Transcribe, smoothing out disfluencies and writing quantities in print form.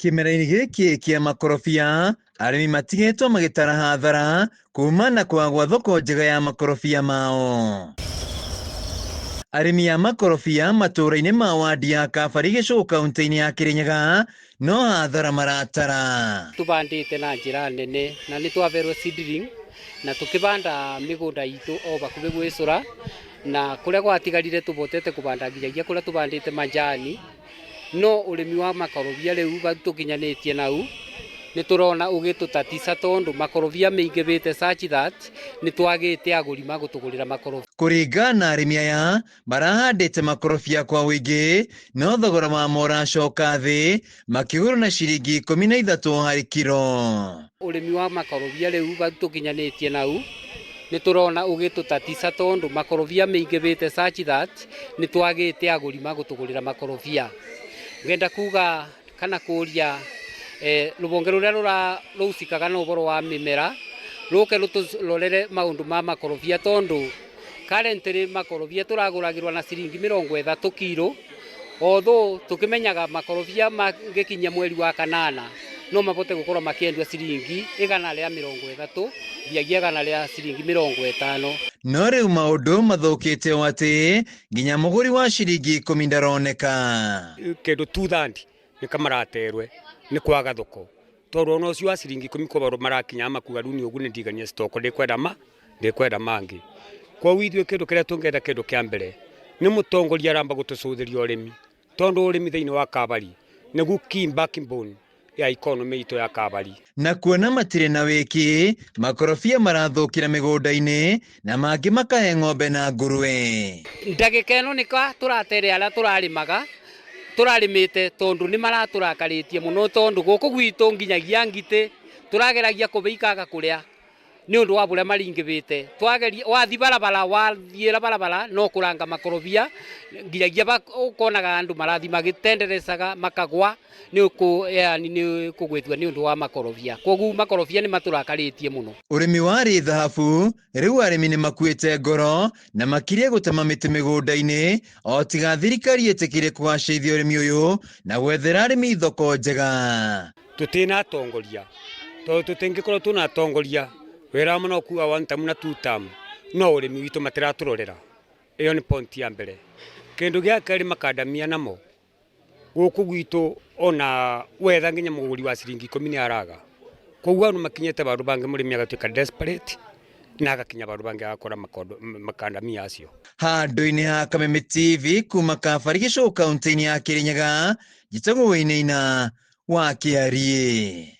Kĩmera-inĩ gĩkĩ kĩa makorobia, arĩmi matigĩtwo magĩtara hathara kuma na kwaga gwa thoko njega ya makorobia mao. Arĩmi a makorobia matũũra-inĩ ma wandi ya Kabari Gĩcũgũ kaunti-inĩ ya Kĩrĩnyaga no hathara maratara. Tũbandĩte na njĩra nene na nĩ twaberwo seedling na tũkĩbanda mĩgũnda itũ o bakubĩ gwĩcũra na kũrĩa gwatigarire tũbotete kũbanda nginyagia kũrĩa tũbandĩte majani. No ũrĩmi wa makorobia rĩu tũkinyanĩtie nau nĩ tũrona ũgĩtũtatisa tondũ makorobia maingĩhĩte such that nĩ twagĩte agũri magũtũgũrĩra makorobia. Kũringana na arĩmi aya marahandĩte makorobia kwa ũingĩ no thogora wamo ũracoka thĩ makĩgũrwo na ciringi 13 harĩ kiro. Ũrĩmi wa makorobia rĩu tũkinyanĩtie nau nĩ tũrona ũgĩtũtatisa tondũ makorobia maingĩhĩte such that nĩ twagĩte agũri magũtũgũrĩra makorobia. Ngenda kuga kana kũria rũhonge rũrĩa rũhusikaga na ũhoro wa mĩmera rũke rũtũrorere maũndũ ma makorobia tondũ currently makorobia tũragũragĩrwo na ciringi 30 kiro, although tũkĩmenyaga makorobia mangĩkinyia mweri wa kanana no mabote gũkorwo makĩendio ciringi 130 nginyagia 150. No rĩu maũndũ mathũkĩte o atĩ nginya mũgũri wa ciringi 10 ndaroneka. Kĩndũ 230 nĩ kamaraterwe nĩ kwaga thoko tondũ ona ũcio wa ciringi 10 kwa marakinya makuga rĩu nĩ ũguo nĩ ndigania stock ndikwenda ma ndikwenda mangĩ. Kwoguo ithuĩ kĩndũ kĩrĩa tũngĩenda kĩndũ kĩa mbere nĩ mũtongoria aramba gũtũcũthĩria ũrĩmi tondũ ũrĩmi thĩinĩ wa Kabari nĩguo key backbone ya economy itũ ya Kabari. Na kuona matirĩ na wĩki, makorobia marathũkĩra mĩgũnda-inĩ na mangĩ makahe ng'ombe na ngũrwe. Ndagĩka ĩno nĩka tũratere arĩa tũrarĩmaga tũrarĩmĩte tondũ nĩ maratũrakarĩtie mũno tondũ gũkũ gwitũ nginyagia ngitĩ tũrageragia kũbĩikaga kũrĩa nĩ ũndũ wa bũrĩa maringĩbĩte. Twageria wathi barabara wathiĩra barabara no kũranga makorobia nginyagia ũkonaga andũ marathi magĩtenderecaga makagwa nĩ yani nĩ kũgwĩtua nĩ ũndũ wa makorobia. Kwoguo makorobia nĩ matũrakarĩtie mũno. Ũrĩmi warĩ thahabu rĩu arĩmi nĩ makuĩte ngoro na makirie gũtema mĩtĩ mĩgũnda-inĩ o tiga thirikari ĩtĩkĩre kũgacĩrithia ũrĩmi ũyũ na gwethera arĩmi thoko njega. Tũtirĩ atongoria tondũ tũtingĩkorwo twĩna atongoria wĩra wa mũno kuga one term na two term no ũrĩmi witũ matiratũrorera. Ĩyo nĩ point ya mbere. Kĩndũ gĩa kerĩ makandamia namo gũkũ gwitũ ona wetha nginya mũgũri wa ciringi 10 nĩ araga. Koguo andũ makinyĩte bandũ bangĩ mũrĩmi agatuĩka desperate na agakinya bandũ bangĩ agakora makandamia acio. Handũ-inĩ ha Kameme TV kuma Kabari Gĩcũgũ kaunti-inĩ ya Kĩrĩnyaga, njĩtagwo Wainaina wa Kĩariĩ.